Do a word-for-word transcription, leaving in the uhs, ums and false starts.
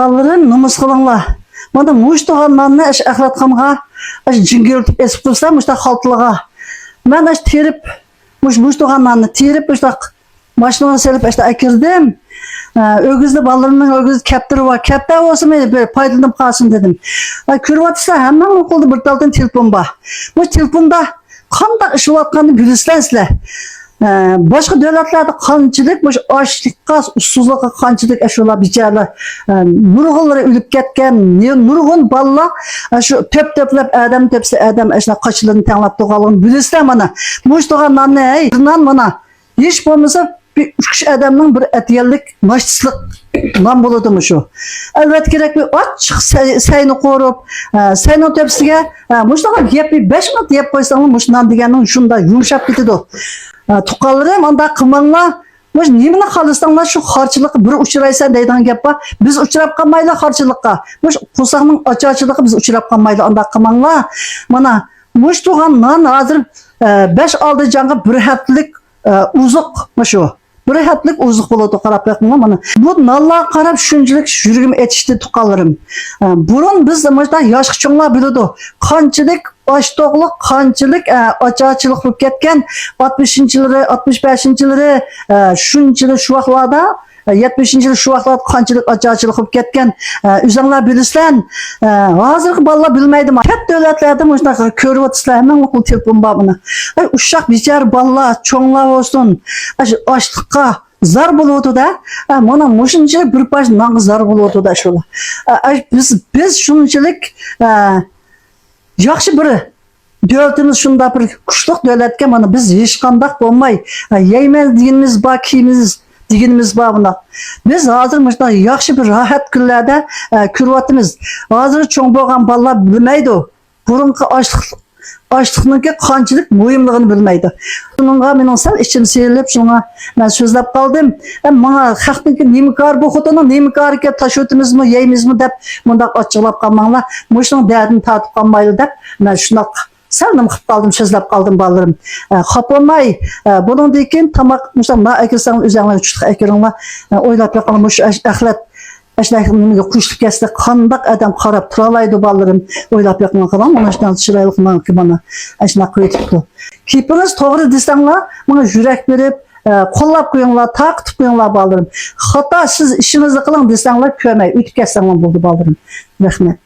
بالىلىرىم، نومۇس قىلىڭلار. مانا مۇشۇ تۇغان ناننى ئەش ئەخلەتخانغا ئەش جىڭگىرتىپ ئېسىپ تۇرسا، مۇشۇنداق خالتىلىغا. مەن ئەش تېرىپ، مۇش-، مۇشۇ تۇغان ناننى تېرىپ، مۇشۇنداق ماشىنىغا سېلىپ ئەشتا ئەكىردىم. ئە، ئۆگزىدە بالىلىرىمنىڭ ئۆگزىدە كەپتىرى بار. كەپتەر بولسىمۇ بىر پايدىلىنىپ قالسۇن دېدىم. ئە، كۆرۈۋاتىسىلەر، ھەممىنىڭ قولىدا بىر تالدىن تېلېفون بار. مۇشۇ تېلېفوندا قانداق ئىش بولۇۋاتقاننى بىلىسىلەر سىلەر. ئە، باشقا دۆلەتلەردە قانچىلىك مۇشۇ ئاچلىققا، ئۇسسۇزلۇققا قانچىلىك ئەشۇلار بىچارىلەر، ئە، نۇرغۇنلىرى ئۆلۈپ كەتكەن، نۇرغۇن بالىلار، ئە، شۇ تۆپ-تۆپلەپ ئادەم تۆپسە ئادەم ئەشۇنداق قاچىلىرىنى تەڭلەپ تۇرغانلىقىنى بىلىسىلەر مانا. مۇشۇ تۇغان ناننى، ھەي، نان مانا. ھېچ بولمىسا بىر ئۈچ ئادەمنىڭ بىر ئەتىگەنلىك ناشتىسىلىق نان بولىدۇ مۇشۇ. ئەلۋەتتە كېرەك بىر ئاچچىق سەي-، سەينى قورۇپ، ئە، سەينىڭ تۆپىسىگە، ئە، مۇشۇنداق يەپ بىر بەش مىنۇت يەپ قويساڭلار مۇشۇ نان دېگەننىڭ شۇنداق يۇمشاپ كېتىدۇ. ئە، تۇغقانلىرىم، ئانداق قىلماڭلار. مۇشۇ نېمىنى خالىساڭلار شۇ خارچىلىققا بىر ئۇچرايسەن دەيدىغان گەپ بار. بىز ئۇچراپ قالمايلى خارچىلىققا. مۇشۇ قورساقنىڭ ئاچارچىلىقى بىز ئۇچراپ قالمايلى، ئانداق قىلماڭلار. مانا مۇشۇ تۇغان نان ھازىر، ئە، بەش-ئالتە جانغا بىر ھەپتىلىك ئە، ئوزۇق مۇشۇ. بىر ھەپتىلىك ئوزۇق بولىدۇ، قاراپ بېقىڭلار مانا. بۇ نانلارغا قاراپ شۇنچىلىك يۈرىكىم ئېچىشتى، تۇغقانلىرىم. ئە، بۇرۇن بىز مۇشۇنداق ياشقا چوڭلار بىلىدۇ. قانچىلىك ئاچ توقلۇق، قانچىلىك، ئە، ئاچارچىلىق بولۇپ كەتكەن. ئاتمىشىنچى يىللىرى، ئاتمىش بەشىنچى يىللىرى، ئە، شۇنچىلىك شۇ ۋاقىتلاردا، ئە، يەتمىشىنچى يىل شۇ ۋاقىتلاردا قانچىلىك ئاچارچىلىق بولۇپ كەتكەن. ئە، ئۆزۈڭلار بىلىسىلەر. ئە، ھازىرقى بالىلار بىلمەيدۇ. چەت دۆلەتلەردە مۇشۇنداق كۆرۈۋاتىسىلەر، ھەممىڭلارنىڭ قولىدا تېلېفون بار مانا. ئاي، ئۇششاق بىچارە بالىلار، چوڭلار بولسۇن، ئاش-، ئاشلىققا زار بولۇۋاتىدۇ-دە. ئە، مانا مۇشۇنچىلىك بىر پارچە نانغا زار بولۇۋاتىدۇ-دە شۇلار. ئە، ئە، بىز، بىز شۇنچىلىك، ئە، ياخشى بىر دۆلىتىمىز، شۇنداق بىر كۈچلۈك دۆلەتكە مانا بىز ھېچقانداق بولماي، ئە، يەيمىز دېگىنىمىز بار، كىيىمىز دېگىنىمىز بار مانا. بىز ھازىر مۇشۇنداق ياخشى بىر راھەت كۈنلەردە، ئە، كۆرۈۋاتىمىز. ھازىر چوڭ بولغان بالىلار بىلمەيدۇ. بۇرۇنقى ئاشلىق، ئاشلىقنىڭكى قانچىلىك مۇھىملىقىنى بىلمەيدۇ. شۇنىڭغا مېنىڭ سەل ئىچىم سىيرىلىپ، شۇڭا مەن سۆزلەپ قالدىم. ئە، ماڭا خەقنىڭكى نېمە كارى، بۇ خوتۇننىڭ نېمە كارىكەن، تاشلىۋېتىمىزمۇ، يەيمىزمۇ دەپ مۇنداق ئاچچىقلاپ قالماڭلار. مۇشۇنىڭ دەردىنى تارتىپ قالمايلى دەپ مەن شۇنداق سەل نېمە قىلىپ قالدىم، سۆزلەپ قالدىم بالىلىرىم. ئە، خاپا بولماي، ئە، بۇنىڭدىن كېيىن تاماق مۇشۇنداق نان ئەكىرسەڭلار ئۆزۈڭلار چۈشلۈك ئەكىرىڭلار. ئە، ئويلاپ بېقىڭلار، مۇشۇ ئەش-، ئەخلەت ئەشۇنداق نېمىگە قوشۇلۇپ كەتسە قانداق ئادەم قاراپ تۇرالايدۇ بالىلىرىم؟ ئويلاپ بېقىڭلار، قاراڭ، مانا شۇنداق چىرايلىق ماڭا، مانا ئەشۇنداق قويۇۋېتىپتۇ. گېپىڭىز توغرا دېسەڭلار، ماڭا يۈرەك بېرىپ، ئە، قوللاپ قويۇڭلار، تارقىتىپ قويۇڭلار بالىلىرىم. خاتا، سىز ئىشىڭىزنى قىلىڭ دېسەڭلار كۆرمەي ئۆتۈپ كەتسەڭلار بولدى بالىلىرىم. رەھمەت.